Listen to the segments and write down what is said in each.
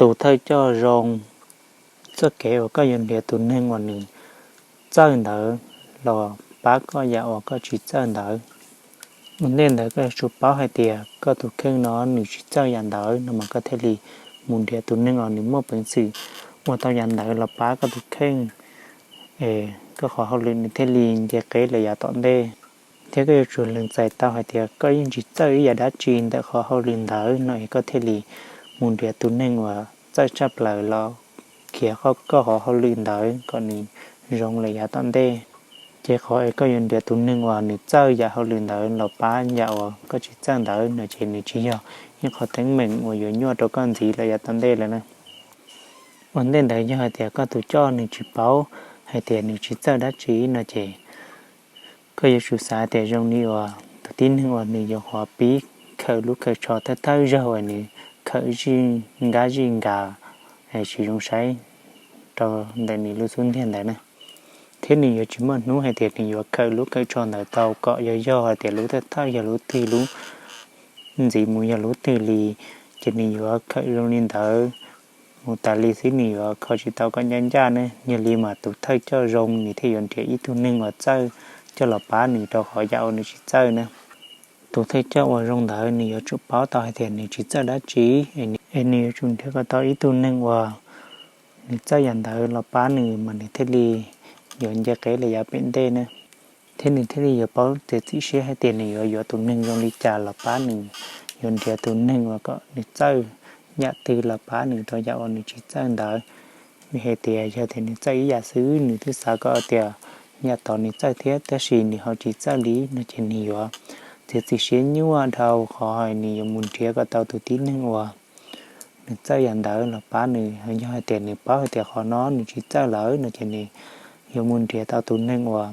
tus thawj coj zoo, txoj kev uas koj yuav nrhiav tus neeg uas nws txawj ntawd los pab koj yam uas koj tsis txawj ntawd. Ua ntej ntawd koj yuav tsum paub hais tias koj tus kheej no nws tsis txawj yam ntawd no mas koj thiaj li mus nrhiav tus neeg uas nws muaj peev xwm ua tau yam ntawd los pab koj tus kheej, es koj qhov hauj lwm nws thiaj li nce qeb los yav tom ntej. Thiab koj yuav tsum lees txais tau hais tias koj yeej tsis txawj ib yam dab tsi ntawm qhov hauj lwm ntawd no es koj thiaj li mus nrhiav tus neeg uas txawj tshaj plaws los khiav koj qhov hauj lwm ntawd kom nws zoo los yav tom ntej. Ces qhov es koj yuav nrhiav tus neeg uas nws txawj yam hauj lwm ntawd los pab yam uas koj tsis txawj ntawd no ces nws tsis yog ib qho teeb meem uas yuav nyuaj rau koj ntxiv los yav tom ntej lawm na. Ua ntej ntawd yog hais tias koj tus coj nws tsis paub hais tias nws tsis txawj dab tsi no ces koj yuav tsum xav tias zoo li uas tus tib neeg uas nws yuav qhov pib khawm lub khawm tsho thawj thawj zaug uas nws khawm zij nkab zij nkag tsis zoo saib rau ntawm nws lub xub ntiag ntawd na. Thiab nws yuav tsis muaj hnub hais tias nws yuav khawm lub khawm tsho ntawd tau kom yog yog hais tias lub thawj thawj yog lub twg, lub ntxiv mus yog lub twg li, ces nws yuav khawm zoo li ntawd mus tas li xwb, nws yuav kho tsis tau kom ncaj ncaj ne. Yog li mas tus thawj coj zoo nws thiaj yuav nrhiav ib tug neeg uas txawj coj los pab nws rau qhov yam uas nws tsis txawj na. Tus thawj coj uas zoo ntawd nws yuav tsum paub tau hais tias nws tsis txawj dab tsi, es nws yuav tsum nrhiav kom tau ib tug neeg uas nws txawj yam ntawd los pab nws mas nws thiaj li yuav nce qeb los yav pem ntej na. Thiab nws thiaj li yuav paub txiav txim siab hais tias nws yuav yuav tus neeg zoo li cas los pab nws, yuav nrhiav tus neeg uas kom nws txawj yam twg los pab nws rau yam uas nws tsis txawj ntawd. Vim hais tias yog tias nws txawj ib yam xwb nws twb xav kom tias yam tod nws txawj thiab tab sis nws ho tsis txawj li no ces nws yuav txiav txim siab nyuaj dhau qhov nws yuav mus nrhiav kom tau tus tib neeg uas nws txawj yam ntawd los pab nws. Yog hais tias nws paub hais tias qhov no nws tsis txawj lawm no ces nws yuav mus nrhiav tau tus neeg uas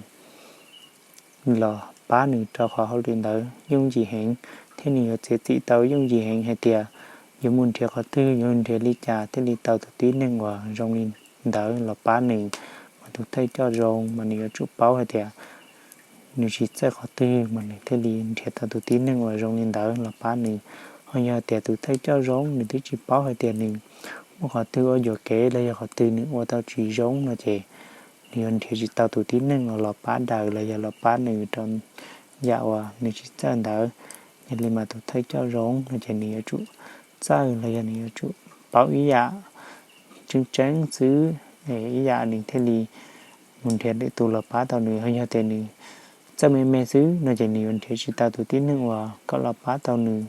los pab nws rau qhov hauj lwm ntawd yooj yim heev, thiab nws yuav txiav txim tau yooj yim heev hais tias yuav mus nrhiav qhov twg, yuav nrhiav li cas thiaj li tau tus tib neeg uas zoo li ntawd los pab nws. Mas tus thawj coj zoo mas nws yuav tsum paub hais tias nws tsis txawj qhov twg mas nws thiaj li nrhiav tau tus tib neeg uas zoo li ntawd los pab nws. Ho yog tias tus thawj coj zoo nws twb tsis paub hais tias nws muaj qhov twg ua yuam kev los yog qhov twg nws ua tau tsis zoo no ces nws yuav nrhiav tsis tau tus tib neeg uas los pab daws los yog los pab nws rau yam uas nws tsis txawj ntawd. Yog li mas tus thawj coj zoo no ces nws yuav tsum txawj los yog nws yuav tsum paub ib yam tseeb tseeb xwb, ib yam nws thiaj li mus nrhiav lwm tus los pab tau nws. Ho yog tias nws txawj me me xwb no ces nws yuav nrhiav tsis tau tus tib neeg uas kom los pab tau nws.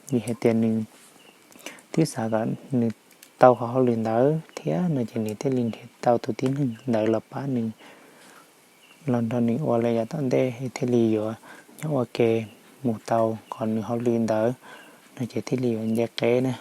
Vim hais tias nws twb xav kom nws tau qhov hauj lwm ntawd thiab no ces nws thiaj li nrhiav tau tus tib neeg ntawd los pab nws, los nrog nws ua lawm yav tom ntej thiaj li yuav nyob ua ke mus tau qhov nws hauj lwm ntawd no ces thiaj li yuav nce qeb na.